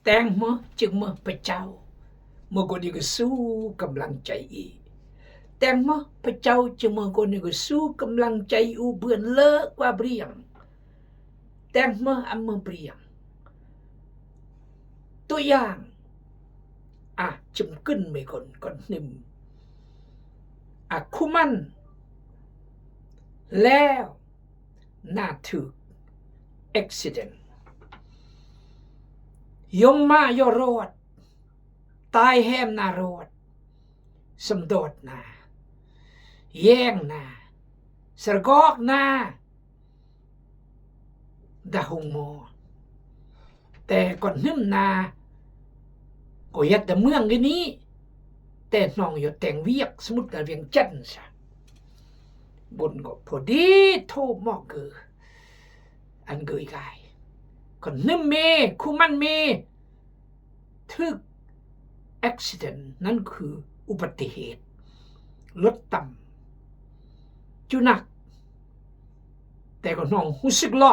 Teng mơh, chưng mơh pơchau, mơ̆ng gôn yơ gơ̆ su kơmlăng chai i. Teng mơh pơchau, chưng mơh gôn yơ gơ̆ su kơmlăng chai u bươn lơ kua briêng. Teng mơh ăn mơh briêng. Tui yang, a, chưng kưn mê gôn, gôn hnưm. A, khu măn, leo, na thưk accident. Yŏng mă yŏ rôt, tai hêm na rôt, sâm dôt na, yeng na, sơr gok na, đa hông mô. Tê gôn hnưm na, gô yăt đa mương gơ ni, tê hnong yŏ teng wiêk, sơ mŭt đa Viêng Chăn sa. Gôn gô phô đi thô mŏ gơ, ăn gơ i gai. Gôn hnưm mê, khu măn mê, thưk accident, ນັ້ນຄືອຸບັດຕິເຫດ ລົດຕຳ ຈຸໜັກ ແຕ່ກໍນ້ອງຮູ້ສຶກລະ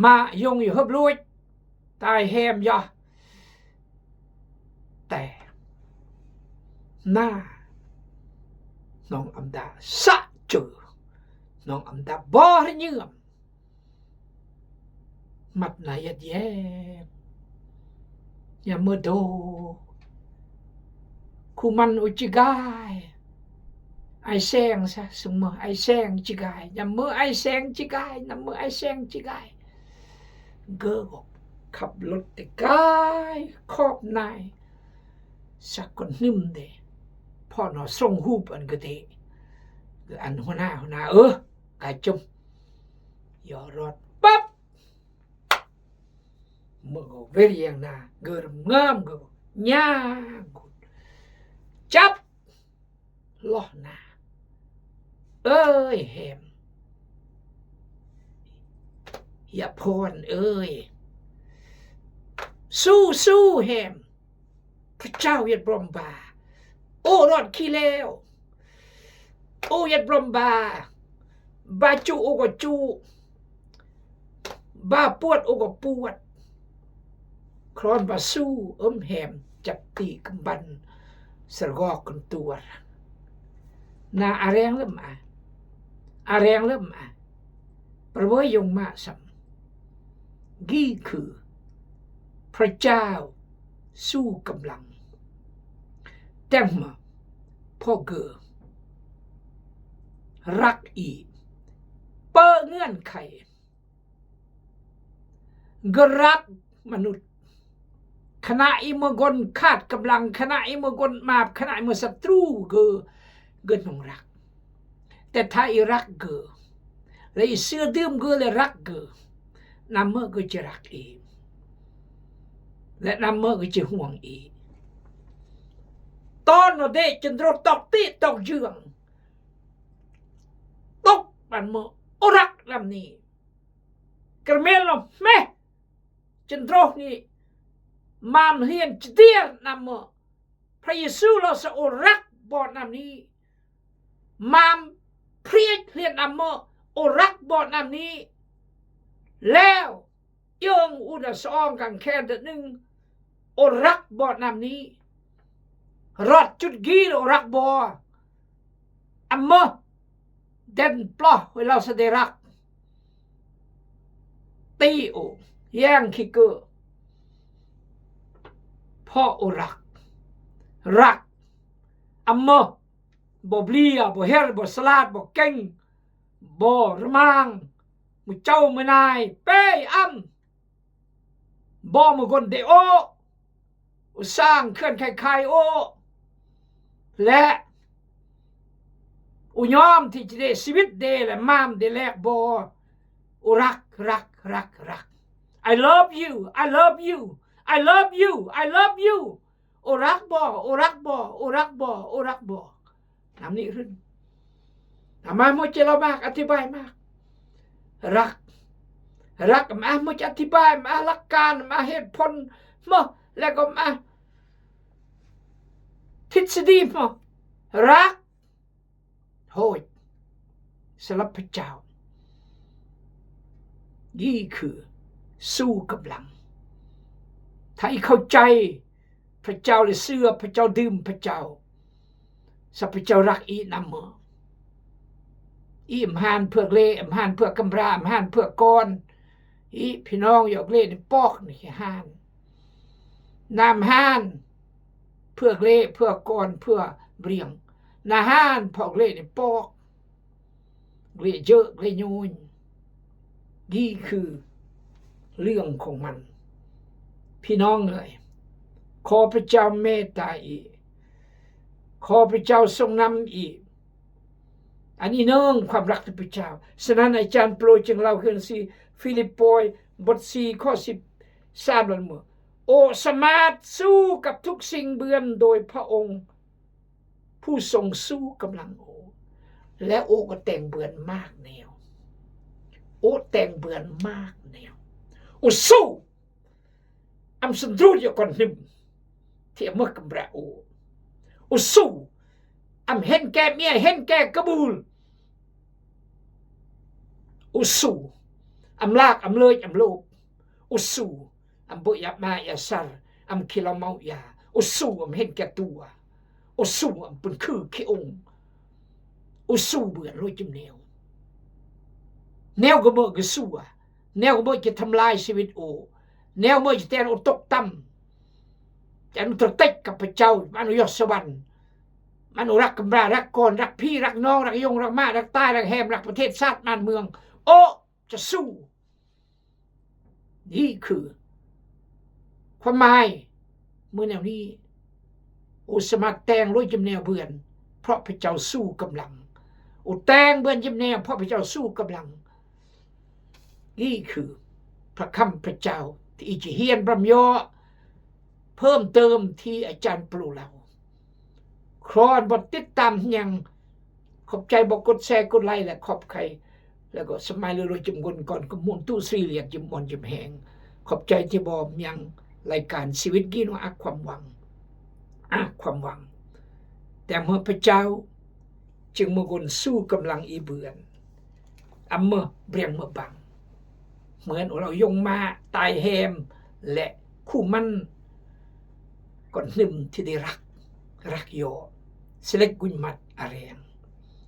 ມາຍົງຢູ່ເຮີບລຸຍ ຕາຍແຮມຢາ ແຕ່ ໜ້າ ນ້ອງອຳດາ ສະເຈີ ນ້ອງອຳດາ ບໍ່ຮະເຍືອມ ມັດນາຍແຍດ ຍາມເມີໂດ ຄູມັນອຸຈິກາຍ ອາຍແສງຊະ ຊຸມເມີອາຍແສງຈິກາຍ ຍາມເມີອາຍແສງຈິກາຍ ນຳເມີອາຍແສງຈິກາຍ ເກີກອກ ຂັບລົດແຕ່ກາຍ ຂອບນາຍ ສັກກ່ອນໜຶ່ມເດ ພໍໜໍ່ສົ່ງຮູບອັນກະເດ ຄືອັນຫົວໜ້າ ຫົວໜ້າເອີ ກາຍຈົມ ຍໍລົດປັບ ເມືອເວລຽງນາ ເກີມງາມ ເກີຍາງກຸດ ຈັບ ລໍ້ໜ້າ ເອີຍແຮມ ຢາພອນເອີຍ ສູ້ໆແຮມ ພະເຈົ້າຢ່າບອມບາ ໂອ້ ຣອດຂີ້ແລ້ວ ໂອ້ ຢ່າບອມບາ ບາຈຸ ໂອ້ ກໍຈຸ ບາປວດ ໂອ້ ກໍປວດ ຄລອນບາຊູ ເອີມແຮມ ຈັບຕີກຳບັນ ສະກອກກັນຕົວ ນາອາແຮງເລີ່ມອາ ອາແຮງເລີ່ມອາ ປະເວີຍຍົງມາສຳ ກີ້ຄື ພະເຈົ້າສູ້ກຳລັງ ແຕ່ງມາ ພໍ່ເກີ ລັກອີ ເປີເງື່ອນໄຂ ກະລັກມະນຸດ ຂະນະອີເມືອກົນຂາດກຳລັງ ຂະນະອີເມືອກົນມາບ ຂະນະອີເມືອສັດຕູ ເກີ ເກີນ້ອງລັກ ແຕ່ຖ້າອີລັກເກີ ແລະ ເສືອດື່ມເກີ ແລະ ລັກເກີ ນຳເມີເກີຈະລັກອີ ແລະ ນຳເມີເກີຈະຫ່ວງອີ ຕອນເດ ຈົນໂດຕອກຕິຕອກເຍືອງ ຕົກປັນເມີ ໂອ ລັກນຳນີ້ ກະເມລເມ ຈະໂດນີ້ ມາມຮຽນຈະເດຍນຳເມີ ພະເຢຊູລາສະໂອ ລັກບໍ່ນຳນີ້ ມາມພຣຽດຮຽນນຳເມີ ໂອ ລັກບໍ່ນຳນີ້ ແລ້ວ ເອີງອຸນະສອງກັງແຄນດະໜຶ່ງ ໂອ ລັກບໍ່ນຳນີ້ ຣອດຈຸດກີໂລ ລັກບໍ່ ອຳເມີ ເດັນປລໍ ເວລາສະເດລັກ ຕີໂອ ແຍງຄີເກີ ພໍ່ໂອລັກ ລັກ ອຳເມີ ບໍ່ເບລຍ ບໍ່ເຮັດ ບໍ່ສະຫຼາດ ບໍ່ເກັ່ງ ບໍ່ລະມັງ ໝູ່ເຈົ້າໝູ່ນາຍ ເປ້ອຳ ບໍ່ມະກົນເດໂອ ອຸສ້າງເຂື່ອນໄຄໄຄໂອ ແລະ ອຸຍອມທີ່ຈະເດຊີວິດເດ ແລະ ມາມເດແລກບໍ່ ໂອ ລັກ ລັກ ລັກ ລັກ I love you I love you I love you I love you ໂອ ລັກບໍ່ ໂອ ລັກບໍ່ ໂອ ລັກບໍ່ ໂອ ລັກບໍ່ ນຳນີ້ຂຶ້ນ ນຳມາໂມເຈລາມາກ ອະທິບາຍມາກ ລັກ ລັກມາໂມຈະອະທິບາຍມາຫຼັກການມາເຫດຜົນມາ ແລ້ວກໍມາທິດສະດີມາ ລັກ ໂທດ ສຳລັບພະເຈົ້າ ນີ້ຄືສູ້ກຳລັງ ຖ້າອີເຂົ້າໃຈພະເຈົ້າ ແລະ ເຊື່ອພະເຈົ້າ, ດື່ມພະເຈົ້າ, ສະພະເຈົ້າຮັກອີນຳເໝີ. ອີອຳຫານເພື່ອເລ, ອຳຫານເພື່ອກຳພ້າ, ອຳຫານເພື່ອກອນ. ອີພີ່ນ້ອງຢອກເລນີ້ປອກນີ້ຫານ. ນ້ຳຫານເພື່ອເລ, ເພື່ອກອນ, ເພື່ອບຽງ. ນາຫານພອກເລນີ້ປອກ. ເລເຈີເລໂຍຍ. ນີ້ຄືເລື່ອງຂອງມັນ. ພີ່ນ້ອງເອີຍ, ຂໍພະເຈົ້າເມດຕາອີກ, ຂໍພະເຈົ້າຊົງນຳອີກ. ອັນທີໜຶ່ງ ຄວາມຮັກໃນພະເຈົ້າ. ສະນັ້ນ ອາຈານເປົາໂລຈຶ່ງເລົ່າຄືນຊີ້, ຟີລິບປອຍ ບົດສີ່ ຂໍ້ສິບສາມ ນັ້ນເໝີ. ໂອສາມາດສູ້ກັບທຸກສິ່ງເບື່ອນໂດຍພະອົງ ຜູ້ຊົງຊູ້ກຳລັງໂອ ແລະ ໂອກໍແຕ່ງເບື່ອນມາກແນວ. ໂອແຕ່ງເບື່ອນມາກແນວ. ໂອສູ້ ອຳສັນຕຣູດຢາກ່ອນໜຶ່ມ ທີ່ອຳເມີກຳບຣາໂອ. ໂອສູ້ ອຳເຫັນແກ່ເມຍ ເຫັນແກ່ກະບູລ. ໂອສູ້ ອຳລາກ ອຳເລີຍ ອຳໂລບ. ໂອສູ້ ອຳເບີຍາມາຍາຊັນ ອຳກິນເຫຼົ້າເມົາຢາ. ໂອສູ້ ອຳເຫັນແກ່ຕົວ. ໂອສູ້ ອຳເປັນຄືຂີ້ອົງ. ໂອສູ້ເບື່ອນໂລຍຈິມແນວ. ແນວກະເມີກະຊູ້ ແນວກະເມີຈະທຳລາຍຊີວິດໂອ. ແນວເມີຈະແຕ່ງໂອຕົກຕ່ຳ. ຈະອະນຸຕະຕິກກັບພະເຈົ້າ, ມະນຸຍົດສະຫວັນ, ມະນຸລັກກຳບຣາ, ລັກກອນ, ລັກຜີ, ລັກນ້ອງ, ລັກຍົງ, ລັກມ້າ, ລັກຕາຍ, ລັກແຮມ, ລັກປະເທດຊາດບ້ານເມືອງ. ໂອ ຈະສູ້. ນີ້ຄືຄວາມໝາຍເມື່ອແນວນີ້. ໂອສາມາດແຕ່ງໂລຍຈິມແນວເບື່ອນ ເພາະພະເຈົ້າສູ້ກຳລັງ. ໂອແຕ່ງເບື່ອນຈິມແນວ ເພາະພະເຈົ້າສູ້ກຳລັງ. ນີ້ຄືພະຄຳພະເຈົ້າທີ່ອີຈະຮຽນບຳຍໍ້ເພີ່ມເຕີມທີ່ອາຈານໂປຣເລົ່າ. ຄອນບໍ່ຕິດຕາມຫຍັງ ຂອບໃຈບໍ່ກົດແຊ ກົດໄລ ແລະ ຂອບໃຈ ແລ້ວກໍສະໄໝເລີໂລຈິມກົນກ່ອນ ກະມຸນຕຸສຣີລຽກຈິມອ່ອນຈິມແຮງ. ຂອບໃຈທີ່ບໍ່ມຽງລາຍການຊີວິດກີໂນອາກຄວາມຫວັງ ອາກຄວາມຫວັງ. ແຕ່ເມື່ອພະເຈົ້າ ຈຶ່ງເມືອກົນສູ້ກຳລັງອີເບື່ອນ ອຳເມີບຽງເມືອບັງ ເໝືອນໂອລາວຍົງມ້າ ຕາຍແຮມ ແລະ ຄູ່ໝັ້ນ ກ່ອນໜຶ່ມທີ່ໄດ້ຮັກ ຮັກຍໍ ສະເລັກກຸຍມັດອາແຮງ.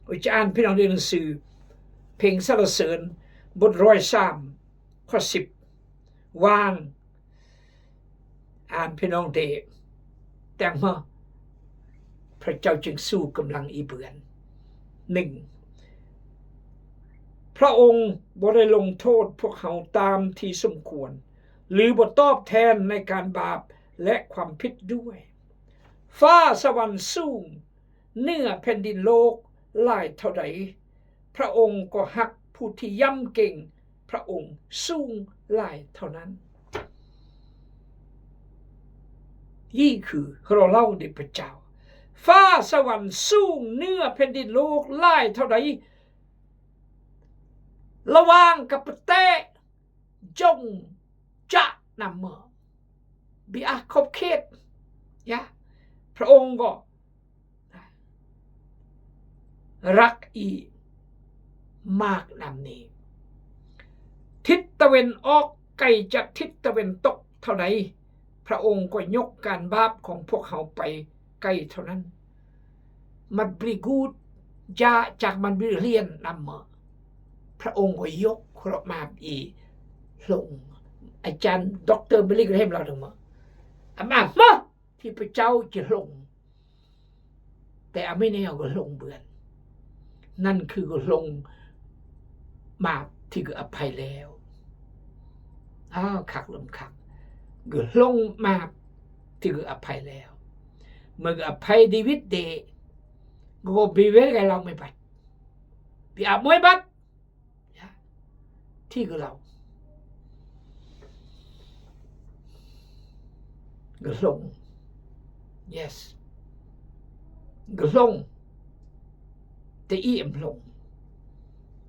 ໂອຈະອ່ານພີ່ນ້ອງເດີນໜັງສືເພງສັນລະເສີນ ບົດຮ້ອຍສາມ ຂໍ້ສິບ ວ່າງ ອ່ານພີ່ນ້ອງເດ ແຕ່ງມາ ພະເຈົ້າຈຶ່ງສູ້ກຳລັງອີເບືອນ. ໜຶ່ງ ພະອົງບໍ່ໄດ້ລົງໂທດພວກເຮົາຕາມທີ່ສົມຄວນ ຫຼື ບໍ່ຕອບແທນໃນການບາບ ແລະ ຄວາມຜິດດ້ວຍ. ຟ້າສະຫວັນສູງເໜືອແຜ່ນດິນໂລກຫຼາຍເທົ່າໃດ, ພະອົງກໍຮັກຜູ້ທີ່ຢຳເກງພະອົງສູງຫຼາຍເທົ່ານັ້ນ. ນີ້ຄືເຮົາເລົ່າເດພະເຈົ້າ, ຟ້າສະຫວັນສູງເໜືອແຜ່ນດິນໂລກຫຼາຍເທົ່າໃດ, ລະຫວ່າງກັບປະເຕະ ຈົ່ງຈະນຳເມືອ ບິອາຂອບເຂດ ຍາ ພະອົງກໍ ລັກອີມາກນຳນີ້. ທິດຕາເວັນອອກໄກຈາກທິດຕາເວັນຕົກເທົ່າໃດ, ພະອົງກໍຍົກການບາບຂອງພວກເຮົາໄປໄກເທົ່ານັ້ນ. ມັນບຣິກູດຢາຈາກມັນບຣິລຽນນຳເມືອ ພະອົງກໍຍົກເຄາະມາບອີລົງ. ອາຈານ ດຣ ບິລລີ ກຣາແຮມ ລາວທັງໝົດ ອາມາມາ ທີ່ພະເຈົ້າຈະລົງ, ແຕ່ອາເມເນວກໍລົງເບືອນ. ນັ້ນຄືກໍລົງມາບທີ່ກໍອະໄພແລ້ວ. ອ້າວ ຄັກລຳຄັກ, ກໍລົງມາບທີ່ກໍອະໄພແລ້ວ. ເມື່ອກໍອະໄພເດວິດເດ ກໍບິເວລໄກລາວໄມ່ບັດ, ບິອາບມວຍບັດ. ທີ່ກະເລົາ ກະລົງ ເຢສ ກະລົງ ແຕ່ອີອຳລົງ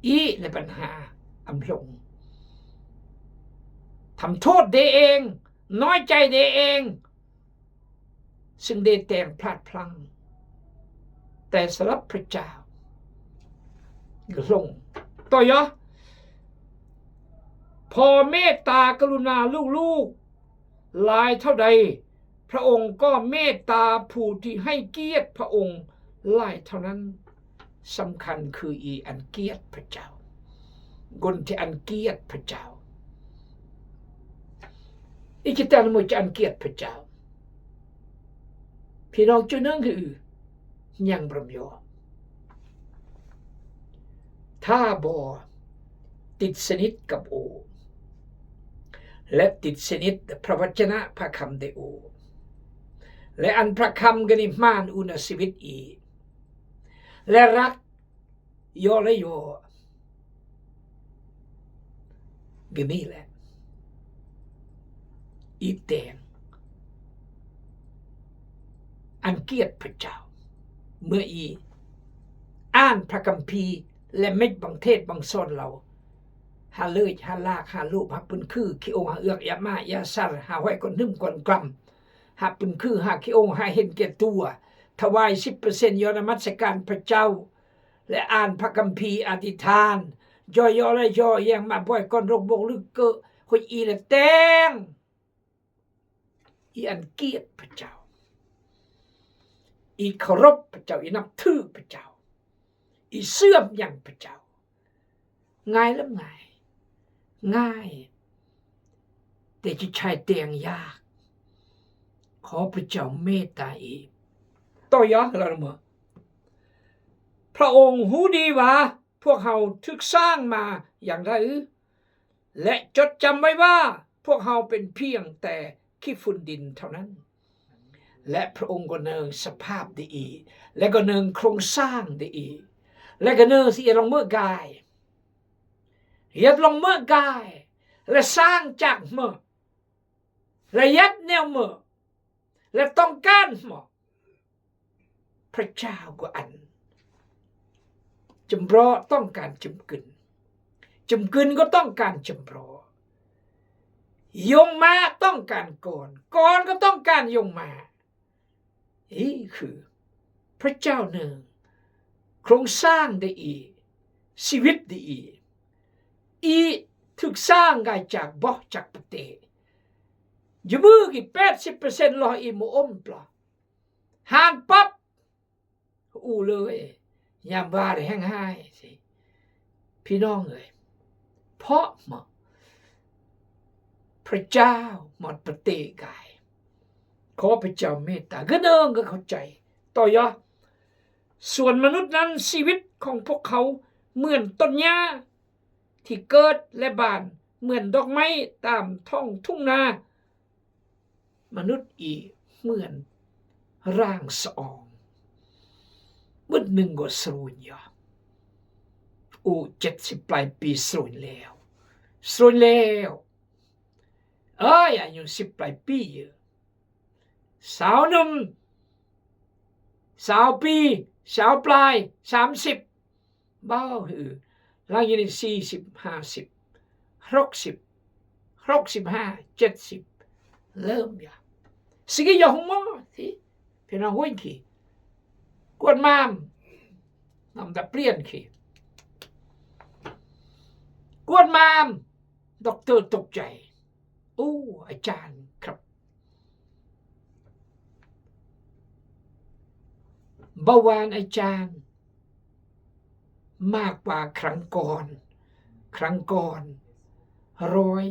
ອີໃນບັນຫາອຳລົງ ທຳໂທດເດເອງ ນ້ອຍໃຈເດເອງ ຊຶ່ງໄດ້ແຕ່ງພລາດພລັ້ງ, ແຕ່ສຳລັບພະເຈົ້າ ກະລົງ ຕໍ່ຢາ ພໍເມດຕາກະລຸນາລູກ ຫຼາຍເທົ່າໃດ, ພະອົງກໍເມດຕາຜູ້ທີ່ໃຫ້ກຽດພະອົງຫຼາຍເທົ່ານັ້ນ. ສຳຄັນຄືອີອັນກຽດພະເຈົ້າ, ຄົນທີ່ອັນກຽດພະເຈົ້າ, ອີກຈະແຕ່ນະເມື່ອຈະອັນກຽດພະເຈົ້າ. ພີ່ນ້ອງຈຸໜຶ່ງຄື ຍັງບໍ່ຍອມ. ຖ້າບໍ່ຕິດສະໜິດກັບໂອ ແລະ ຕິດສະໜິດພະວັດຈະນະພະຄຳໄດໂອ ແລະ ອັນພະຄຳກະນິມານອຸນນະຊີວິດອີ ແລະ ລັກ ຍໍ ແລະ ຍໍ ກະນີ້ແຫຼະ ອີແຕງ ອັນກຽດພະເຈົ້າ. ເມື່ອອີອ່ານພະຄຳພີ ແລະ ເມັກບັງເທດບັງສອນເຮົາ ຫາເລີຍ ຫາລາກ ຫາລູບ ຫາປືນຄື ຂີ້ອົງ ຫາເອືອກ ຢາມາ ຢາຊັນ ຫາຫ້ອຍ ກ່ອນຫຶມ ກ່ອນກຳ ຫາປືນຄື ຫາຂີ້ອົງ ຫາເຫັນແກ່ຕົວ ຖວາຍສິບເປີເຊັນ ຍໍນະມັດສະການພະເຈົ້າ ແລະ ອ່ານພະຄຳພີ ອະທິຖານ ຍໍ ຍໍ ແລະ ຍໍ ແຍງມາບ່ອຍ ກ່ອນລົງບົກລຶກເກີ ໂຮຍ ອີແລະແຕງ ອີອັນກຽດພະເຈົ້າ, ອີເຄົາລົບພະເຈົ້າ, ອີນັບຖືພະເຈົ້າ, ອີເຊື່ອມຍັງພະເຈົ້າ. ງ່າຍລະງ່າຍ, ງ່າຍ ແຕ່ຈິດໃຈແຕງຍາກ. ຂໍພະເຈົ້າເມດຕາອີກ. ຕໍ່ຢ່າລະເມີ ພະອົງຮູ້ດີວ່າພວກເຮົາຖືກສ້າງມາຢ່າງໃດ ແລະ ຈົດຈຳໄວ້ວ່າພວກເຮົາເປັນພຽງແຕ່ຂີ້ຝຸ່ນດິນເທົ່ານັ້ນ. ແລະ ພະອົງກໍເນີງສະພາບໄດ້ອີກ ແລະ ກໍເນີງໂຄງສ້າງໄດ້ອີກ ແລະ ກໍເນີງຊິເຮັດລົງເມີກາຍ ເຮັດລົງເມີກາຍ ແລະ ສ້າງຈາກເມີ ແລະ ຍັດແນວເມີ ແລະ ຕ້ອງການເມີ. ພະເຈົ້າກໍອັນ ຈຳເປາະຕ້ອງການຈຳກຶນ, ຈຳກຶນກໍຕ້ອງການຈຳເປາະ, ຍົງມາຕ້ອງການກອນ, ກອນກໍຕ້ອງການຍົງມາ. ນີ້ຄືພະເຈົ້າໜຶ່ງ ໂຄງສ້າງໄດ້ອີກ, ຊີວິດໄດ້ອີກ, ອີກຖືກສ້າງໄດ້ຈາກບໍ່ຈັກປະເຕ. ຢູ່ມືກີ້ແປດສິບເປີເຊັນ ລອຍອີ່ໝູອົມປອ ຫານປັບ ອູເລີຍ ຍາມວ່າໄດ້ແຮ່ງຮ້າຍຊິ ພີ່ນ້ອງເອີຍ. ເພາະໝໍ ພະເຈົ້າໝົດປະເຕກາຍ. ຂໍພະເຈົ້າເມດຕາ ກະເນີງກະເຂົ້າໃຈ. ຕໍ່ຢ່າ ສ່ວນມະນຸດນັ້ນ ຊີວິດຂອງພວກເຂົາເໝືອນຕົ້ນຫຍ້າ ທີ່ເກີດ ແລະ ບານ ເໝືອນດອກໄມ້ຕາມທ້ອງທົ່ງນາ. ມະນຸດອີກເໝືອນຮ່າງສະອອງ. ມື້ໜຶ່ງກໍສະຫຼຸນຢາ ໂອ ເຈັດສິບປາຍປີສະຫຼຸນແລ້ວ ສະຫຼຸນແລ້ວ. ເອີຍ ອາຍຸສິບປາຍປີ ສາວໜຸ່ມ ຊາວປີ ຊາວປາຍ ສາມສິບ ເບົາຫື ຫຼັງຢູ່ນີ້ສີ່ສິບ ຫ້າສິບ ຫົກສິບ ຫົກສິບຫ້າ ເຈັດສິບ ເລີ່ມຢາ ຊິກິຢາ ໂຮງໝໍ ຊິ ເປັນຫາໂຮງຄີ ກວດມ້າມ ນ້ຳຕາປ່ຽນຄີ ກວດມ້າມ ດັອກເຕີຕົກໃຈ ໂອ້ ອາຈານຄັບ ເບົາຫວານອາຈານ ມາກກວ່າຄັ້ງກ່ອນ ຄັ້ງກ່ອນຮ້ອຍ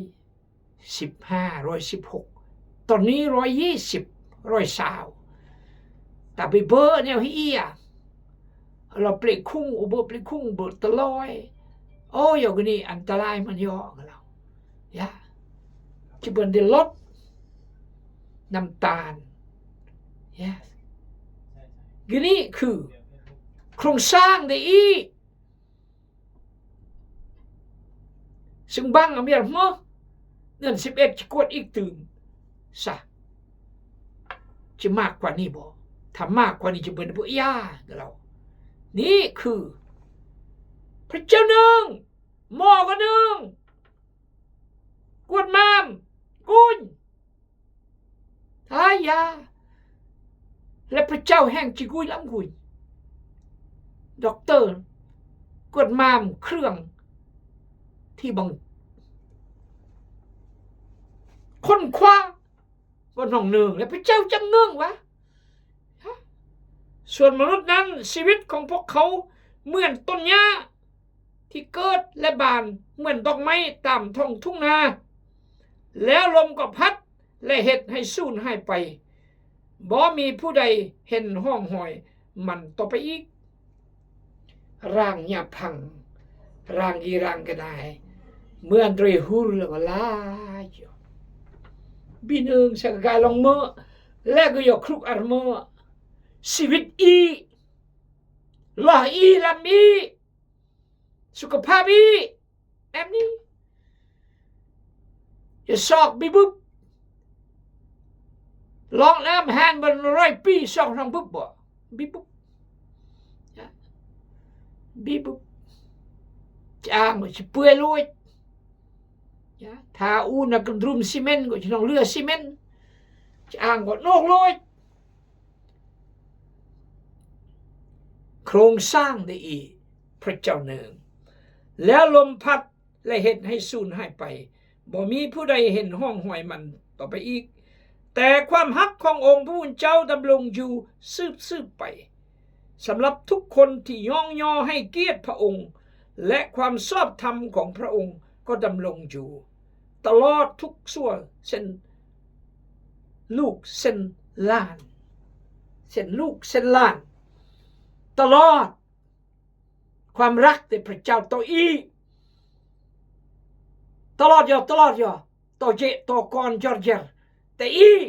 ສິບຫ້າ ຮ້ອຍສິບຫົກ ຕອນນີ້ຮ້ອຍຊາວ ຮ້ອຍຊາວ ຕາໄປເບີແນວເຮຍ ລາວເປຣຄຸງ ໂອເບີເປຣຄຸງ ເບີຕະລອຍ ໂອ ຢາກນີ້ອັນຕະລາຍມັນຢອກລາວ ຢາ ທີ່ເພິ່ນໄດ້ລົດນ້ຳຕານ ຢາ ກະນີ້ຄືໂຄງສ້າງໄດ້ອີກ ຊຶ່ງບັງອາເມຍເມີ ເດືອນສິບເອັດຈະກວດອີກຕື່ມຊະ ຈະມາກກວ່ານີ້ບໍ່? ຖ້າມາກກວ່ານີ້ຈະເບິ່ງບໍ່? ຢ່າ ລາວ ນີ້ຄືພະເຈົ້າໜຶ່ງ ໝໍກໍໜຶ່ງ ກວດມ້າມກຸນ ທາຢາ ແລະ ພະເຈົ້າແຫ່ງຈິກຸຍລຳກຸຍ ດັອກເຕີ ກວດມ້າມເຄື່ອງທີ່ບັງ ຄົ້ນຄວ້າ ບໍ່ໜອງເນີງ ແລະ ພະເຈົ້າຈັ່ງເນີງວະ? ສ່ວນມະນຸດນັ້ນ ຊີວິດຂອງພວກເຂົາເໝືອນຕົ້ນຫຍ້າທີ່ເກີດ ແລະ ບານ, ເໝືອນດອກໄມ້ຕາມທ້ອງທົ່ງນາ. ແລ້ວລົມກໍພັດ ແລະ ເຮັດໃຫ້ສູນຫາຍໄປ. ບໍ່ມີຜູ້ໃດເຫັນຮ່ອງຮອຍມັນຕໍ່ໄປອີກ. ຣາງຍາພັງ, ຣາງກີຣາງກະນາຍ, ເມື່ອນເຣຮຸລວະລາຍ. ບິນເອີງສະກາຍລອງເມີ ແລະ ກໍຢອກຄລຸກອາຣເມີ. ຊີວິດອີ, ລອອີ, ລຳອີ, ສຸຂະພາບອີ, ແອບນີ້ ຈະຊອກບີບຶບ ລອງແອມແຮນເບິ່ງຮ້ອຍປີ ຊອກນ້ອງບຶບບໍ່? ບີບຶບ ບີບຶບ ຈາງກໍຊິເປື່ອຍໂລດ. ທາອູນະກະດຣູມຊີເມັນ ກໍຊິນ້ອງເຫຼືອຊີເມັນ. ຈາງກໍໂນກໂລດ. ໂຄງສ້າງໄດ້ອີກ ພະເຈົ້າເນີງ ແລ້ວລົມພັດ ແລະ ເຮັດໃຫ້ສູນຫາຍໄປ. ບໍ່ມີຜູ້ໃດເຫັນຮ່ອງຮອຍມັນຕໍ່ໄປອີກ. ແຕ່ຄວາມຮັກຂອງອົງພະຜູ້ເປັນເຈົ້າດຳລົງຢູ່ສືບໆໄປ. ສຳລັບທຸກຄົນທີ່ຍ້ອງຍໍໃຫ້ກຽດພະອົງ ແລະ ຄວາມຊອບທຳຂອງພະອົງກໍດຳລົງຢູ່ ຕະຫຼອດທຸກຊົ່ວເສັ້ນລູກເສັ້ນຫຼານ, ເສັ້ນລູກເສັ້ນຫຼານ ຕະຫຼອດ. ຄວາມຮັກທີ່ພະເຈົ້າຕໍ່ອີກ ຕະຫຼອດຢໍ່ ຕະຫຼອດຢໍ່ ຕໍ່ເຈະ ຕໍ່ກອນ ຢອດຢຽດ ແຕ່ອີກ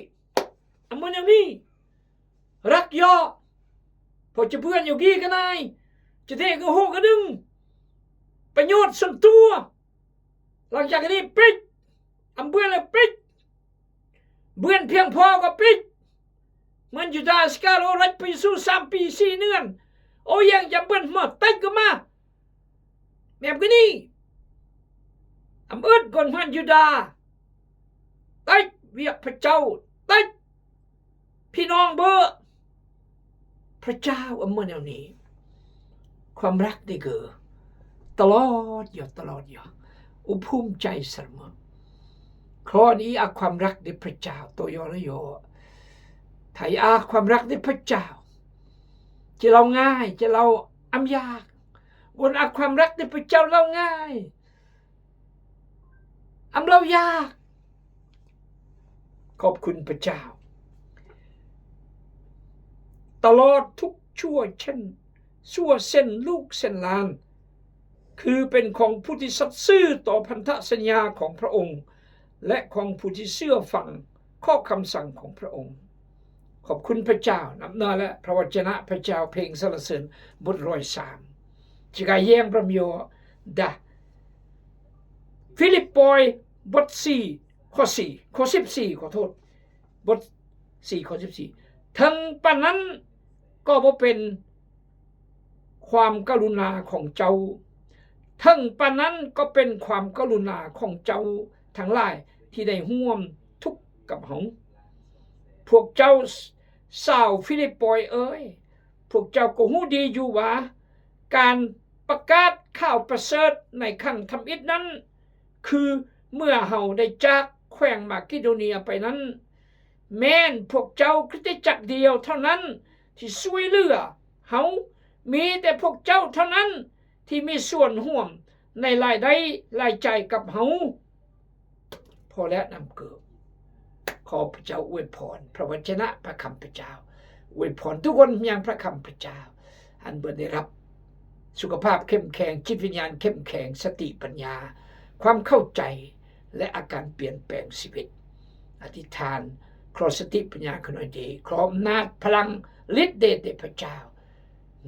ອາໂມນຢ່າງນີ້ ຮັກຢໍ່ ພໍຈະເພື່ອນຢູ່ກີກະນາຍ ຈະເທກະໂຫກະດຶງ ປະໂຫຍດສ່ວນຕົວ. ຫຼັງຈາກນີ້ປິດ ອຳເບືອນແລ້ວປິດ ເບືອນພຽງພໍກໍປິດ. ເໝືອນຢູດາສະກາໂລຣັດ ພະເຢຊູສາມປີສີ່ເດືອນ ໂອ ຍັງຈຳເບືອນມາ ຕັດກໍມາ ແບບນີ້ ອຳເອິດກ່ອນເໝືອນຢູດາ ຕັດວຽກພະເຈົ້າ ຕັດ ພີ່ນ້ອງເບີ ພະເຈົ້າອຳມວນແນວນີ້ ຄວາມຮັກເດເກີ ຕະຫຼອດຢໍ່ ຕະຫຼອດຢໍ່ ອຸພູມໃຈສະເໝີ ຂໍນີ້ອາຄວາມຮັກເດພະເຈົ້າ ໂຕຢໍລະຢໍ ໄທອາຄວາມຮັກເດພະເຈົ້າ ຈະເລົ່າງ່າຍ ຈະເລົ່າອຳຍາກ ບົນອາຄວາມຮັກເດພະເຈົ້າ ເລົ່າງ່າຍ ອຳເລົ່າຢາກ. ຂອບຄຸນພະເຈົ້າ ຕະຫຼອດທຸກຊົ່ວເຊັ່ນ ຊົ່ວເສັ້ນລູກເສັ້ນຫຼານ ຄືເປັນຂອງຜູ້ທີ່ສັດຊື່ຕໍ່ພັນທະສັນຍາຂອງພະອົງ ແລະ ຂອງຜູ້ທີ່ເຊື່ອຟັງຂໍ້ຄຳສັ່ງຂອງພະອົງ. ຂອບຄຸນພະເຈົ້າ ນຳໜ້າແລະພະວະຈະນະພະເຈົ້າ ເພງສັນລະເສີນ ບົດຮ້ອຍສາມ ຈະກາແຍງພຣຳໂຍດາ ຟີລິບປອຍ ບົດສີ່ ຂໍ້ສີ່ ຂໍ້ສິບສີ່ ຂໍໂທດ ບົດສີ່ ຂໍ້ສິບສີ່ ເຖິງປານນັ້ນກໍບໍ່ເປັນ ຄວາມກະລຸນາຂອງເຈົ້າ ເຖິງປານນັ້ນກໍເປັນຄວາມກະລຸນາຂອງເຈົ້າທັງຫຼາຍທີ່ໄດ້ຮ່ວມທຸກກັບເຮົາ. ພວກເຈົ້າຊາວຟີລິບປອຍເອີຍ, ພວກເຈົ້າກໍຮູ້ດີຢູ່ວ່າ ການປະກາດຂ່າວປະເສີດໃນຄັ້ງທຳອິດນັ້ນ ຄືເມື່ອເຮົາໄດ້ຈາກແຂວງມາເກໂດເນຍໄປນັ້ນ, ແມ່ນພວກເຈົ້າຄຣິສຕະຈັກດຽວເທົ່ານັ້ນທີ່ຊ່ວຍເຫຼືອເຮົາ, ມີແຕ່ພວກເຈົ້າເທົ່ານັ້ນທີ່ມີສ່ວນຮ່ວມໃນລາຍໄດ້ລາຍຈ່າຍກັບເຮົາ. ພໍແລ້ວນ້ຳເກີມ. ຂໍພະເຈົ້າອວຍພອນພະວະຈະນະພະຄຳພະເຈົ້າ, ອວຍພອນທຸກຄົນຢ່າງພະຄຳພະເຈົ້າ, ອັນເພິ່ນໄດ້ຮັບສຸຂະພາບເຂັ້ມແຂງ, ຈິດວິນຍານເຂັ້ມແຂງ, ສະຕິປັນຍາ, ຄວາມເຂົ້າໃຈ ແລະ ອາການປ່ຽນແປງຊີວິດ. ອະທິຖານ ຂໍສະຕິປັນຍາຂະໜ້ອຍເດ, ຂໍອຳນາດພະລັງລິດເດດແດ່ພະເຈົ້າ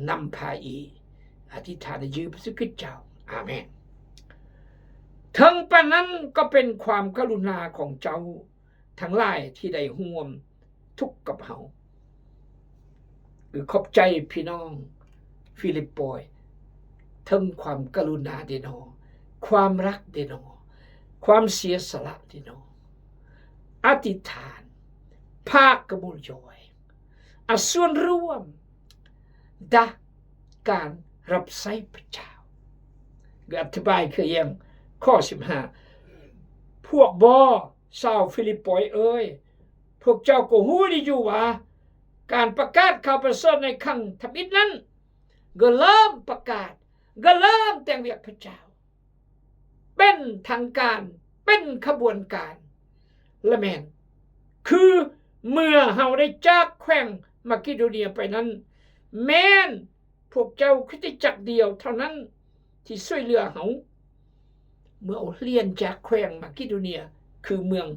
ນຳພາອີກ. ອະທິຖານໃນຊື່ພະເຢຊູຄຣິດເຈົ້າ. ອາເມນ. ເຖິງປານນັ້ນກໍເປັນຄວາມກະລຸນາຂອງເຈົ້າທັງຫຼາຍທີ່ໄດ້ຮ່ວມທຸກກັບເຮົາ. ເອີ ຂອບໃຈພີ່ນ້ອງຟີລິບປອຍ ເຖິງຄວາມກະລຸນາເດນໍ, ຄວາມຮັກເດນໍ, ຄວາມເສຍສະຫຼະເດນໍ. ອະທິຖານ ພາກກະໝູນຢອຍ ອາ ສ່ວນຮ່ວມດາການຮັບໃຊ້ພະເຈົ້າ. ຫຼື ອະທິບາຍຄືຢ່າງຂໍ້ສິບຫ້າ ພວກບໍ ຊາວຟີລິບປອຍເອີຍ, ພວກເຈົ້າກໍຮູ້ດີຢູ່ວ່າ ການປະກາດຂ່າວປະເສີດໃນຄັ້ງທຳອິດນັ້ນ ກໍເລີ່ມປະກາດ ກໍເລີ່ມແຕ່ງວຽກພະເຈົ້າ ເປັນທາງການ ເປັນຂະບວນການ ລະແມ່ນ ຄືເມື່ອເຮົາໄດ້ຈາກແຂວງມາເກໂດເນຍໄປນັ້ນ ແມ່ນພວກເຈົ້າຄຣິສຕະຈັກດຽວເທົ່ານັ້ນທີ່ຊ່ວຍເຫຼືອເຮົາ ເມື່ອເຮົາລຽນຈາກແຂວງມາເກໂດເນຍ ຄືເມືອງ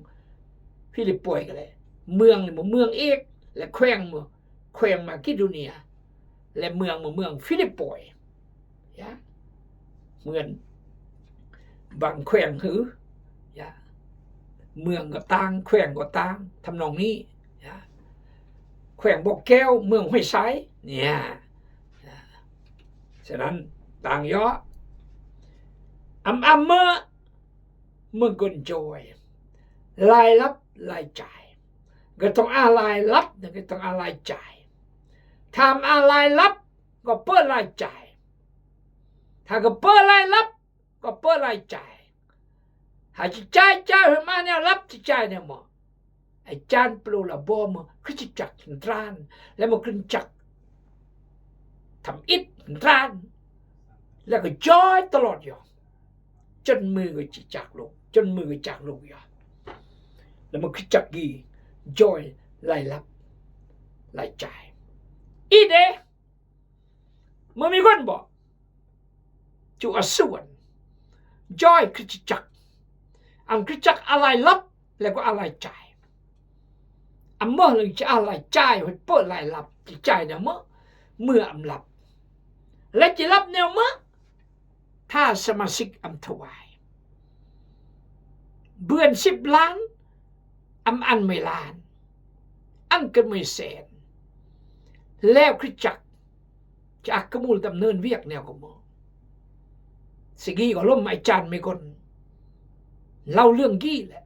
ຟີລິບປອຍກໍແຫຼະ ເມືອງນີ້ບໍ່ ເມືອງເອກ ແລະ ແຂວງບໍ່ ແຂວງມາເກໂດເນຍ ແລະ ເມືອງບໍ່ ເມືອງຟີລິບປອຍ ຍາ ເມືອງ ບາງແຂວງຄື ຍາ ເມືອງກໍຕ່າງ ແຂວງກໍຕ່າງ ທຳນອງນີ້ ຍາ ແຂວງບໍ່ແກ້ວ ເມືອງຫ້ວຍຊາຍ ເນຍ ຍາ ສະນັ້ນ ຕ່າງເຍາະ ອຳ ອຳ ເມີ ເມືອງກົນຈອຍ ລາຍຮັບລາຍຈ່າຍ ກໍຕ້ອງອາລາຍຮັບ ກໍຕ້ອງອາລາຍຈ່າຍ ຖ້າອາລາຍຮັບ ກໍເປີດລາຍຈ່າຍ ຖ້າກໍເປີດລາຍຮັບ ກໍເປີດລາຍຈ່າຍ ຖ້າຊິຈ່າຍ ຈ່າຍໃຫ້ມາແນວຮັບ ຊິຈ່າຍແນວໝໍ ອາຈານໂປລະບອກເມືອຄຣິສຕະຈັກຫັ້ນຕານ ແລະ ເມືອຄຣິສຕະຈັກທຳອິດຫັ້ນຕານ ແລ້ວກໍຈ່ອຍຕະຫຼອດຢູ່ ຈົນມື້ກໍຈະຈາກໂລກ ຈົນມື້ກໍຈາກໂລກຢູ່ ແລ້ວເມືອຄຣິສຕະຈັກກີຈ່ອຍລາຍຮັບລາຍຈ່າຍ ອີເດ ເມື່ອມີຄົນບອກ ຈຸອາສວນ ຈ້ອຍຄຣິສຕະຈັກ ອຳຄຣິສຕະຈັກອາລາຍຮັບ ແລ້ວກໍອາລາຍຈ່າຍ ອຳເມີເລີຍຈະອາລາຍຈ່າຍ ໃຫ້ເປີດລາຍຮັບ ຈະຈ່າຍແນວເມີ ເມື່ອອຳຮັບ ແລະ ຈະຮັບແນວເມີ ຖ້າສະມາຊິກອຳຖວາຍ ເບືອນສິບລ້ານ ອຳອັນໄມລ້ານ ອັນເກີດໄມແສນ ແລ້ວຄຣິສຕະຈັກ ຈະອັກກະມູດຳເນີນວຽກແນວກໍເໝາະ ສະກີກໍລົມອາຈານໄມກົນ ເລົ່າເລື່ອງກີ້ແຫຼະ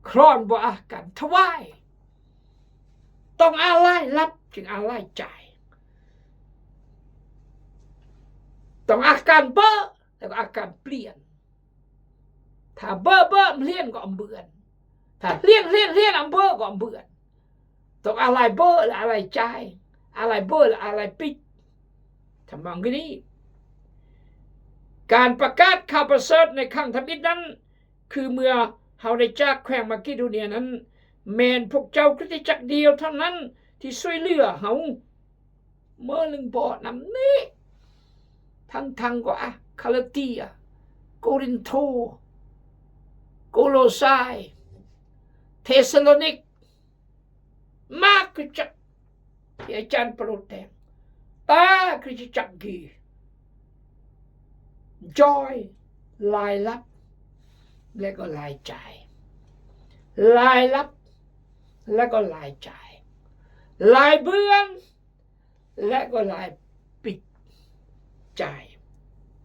ຄຣອນບໍ່ອາການຖວາຍ ຕ້ອງອາລາຍຮັບ ຈຶ່ງອາລາຍຈ່າຍ ຕ້ອງອາການເບີ ແລ້ວກໍອາການປ່ຽນ ຖ້າເບີເບີ ເຮືອນກໍອຳເບືອນ ຖ້າເຮືອນ ເຮືອນ ເຮືອນ ອຳເບີກໍອຳເບືອນ ຕ້ອງອາລາຍເບີ ແລະ ອາລາຍຈ່າຍ ອາລາຍເບີ ແລະ ອາລາຍປິດ ທຳນອງຄືນີ້ ການປະກາດຂ່າວປະເສີດໃນຄັ້ງທຳອິດນັ້ນ ຄືເມື່ອເຮົາໄດ້ຈາກແຂວງມາເກໂດເນຍນັ້ນ ແມ່ນພວກເຈົ້າຄຣິສຕະຈັກດຽວເທົ່ານັ້ນທີ່ຊ່ວຍເຫຼືອເຮົາ ເມີເລື່ອງບໍ່ນຳນີ້ ທັງໆກໍ ອາ ຄາລາເຕຍ ໂກລິນໂທ ໂກໂລຊາຍ ເທສະໂລນິກ ມາກຄຣິສຕະຈັກທີ່ອາຈານປະໂລດແຕ່ງ ຕາຄຣິສຕະຈັກກີ ຈ່ອຍລາຍຮັບ ແລະ ກໍລາຍຈ່າຍ ລາຍຮັບ ແລະ ກໍລາຍຈ່າຍ ລາຍເບືອນ ແລະ ກໍລາຍປິດຈ່າຍ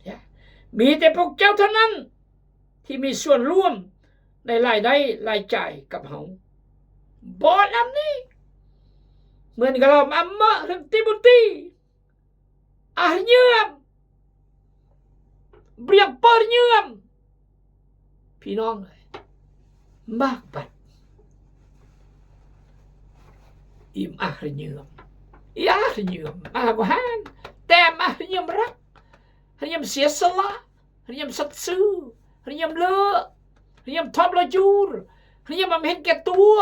ຍາ ມີແຕ່ພວກເຈົ້າເທົ່ານັ້ນ ທີ່ມີສ່ວນຮ່ວມໃນລາຍໄດ້ລາຍຈ່າຍກັບເຮົາ ບໍ່ນຳນີ້ ເໝືອນກັບເຮົາອຳມະເລື່ອງຕີໂມທີ ອາຮະເຍືອມ ບຽງເປີເຍືອມ ພີ່ນ້ອງເອີຍ ມາກບັດ ອີມອາຮະເຍືອມ ອີອາຮະເຍືອມ ອາກໍຫານ ແຕ່ມາຮະເຍືອມຮັກ ຮະເຍືອມເສຍສະຫຼະ ຮະເຍືອມສັດຊື່ ຮະເຍືອມເລີ ຮະເຍືອມທອບລະຈູ ຮະເຍືອມອຳເຫັນແກ່ຕົວ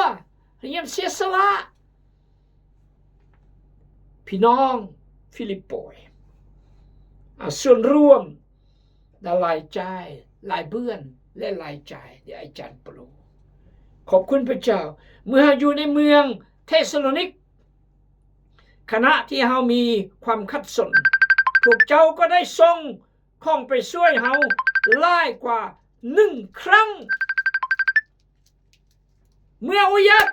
ຮະເຍືອມເສຍສະຫຼະ ພີ່ນ້ອງຟີລິບປອຍ ອາ ສ່ວນລວມ ລາຍຈ່າຍ ລາຍເບືອນ ແລະ ລາຍຈ່າຍ ເດ ອາຈານເປໂລ ຂອບຄຸນພະເຈົ້າ ເມື່ອເຮົາຢູ່ໃນເມືອງເທສະໂລນິກ ຂະນະທີ່ເຮົາມີຄວາມຂັດສົນ ພວກເຈົ້າກໍໄດ້ສົ່ງຂອງໄປຊ່ວຍເຮົາຫຼາຍກວ່າໜຶ່ງຄັ້ງ ເມື່ອໂອຍາດ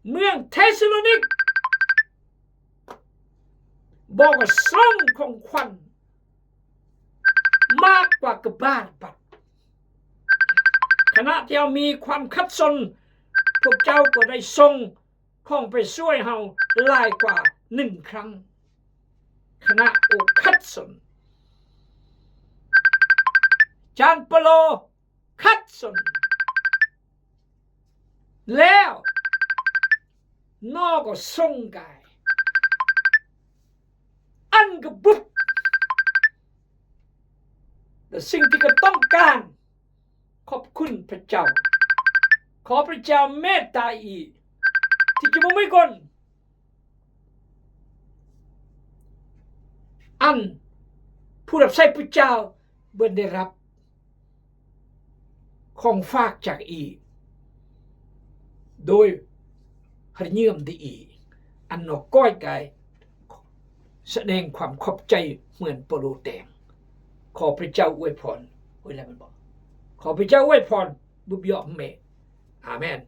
ເມືອງເທສະໂລນິກ ບໍ່ກໍສົ່ງຂອງຂວັນມາກກວ່າກະບາດບັດ ຂະນະທີ່ເຮົາມີຄວາມຂັດສົນ ພວກເຈົ້າກໍໄດ້ສົ່ງຂອງໄປຊ່ວຍເຮົາຫຼາຍກວ່າໜຶ່ງຄັ້ງ ຂະນະໂອຂັດສົນ ຈານປະໂລ ຄັດສົນ แล้ว นอก็ส่งกาย อันก็บุบ แต่สิ่งที่ก็ต้องการ ขอบคุณพระเจ้า ขอพระเจ้าเมตตาอีก ที่จะบ่มีคน อันผู้รับใช้พระเจ้าบ่ได้รับของฝากจากอี โดยพระเยื่อมดีอี อันนอกก้อยกาย แสดงความขอบใจเหมือนเปาโลแต่ง ขอพระเจ้าอวยพร โอ้ย แล้วมันบอก ขอพระเจ้าอวยพร บุบยอมเม อาเมน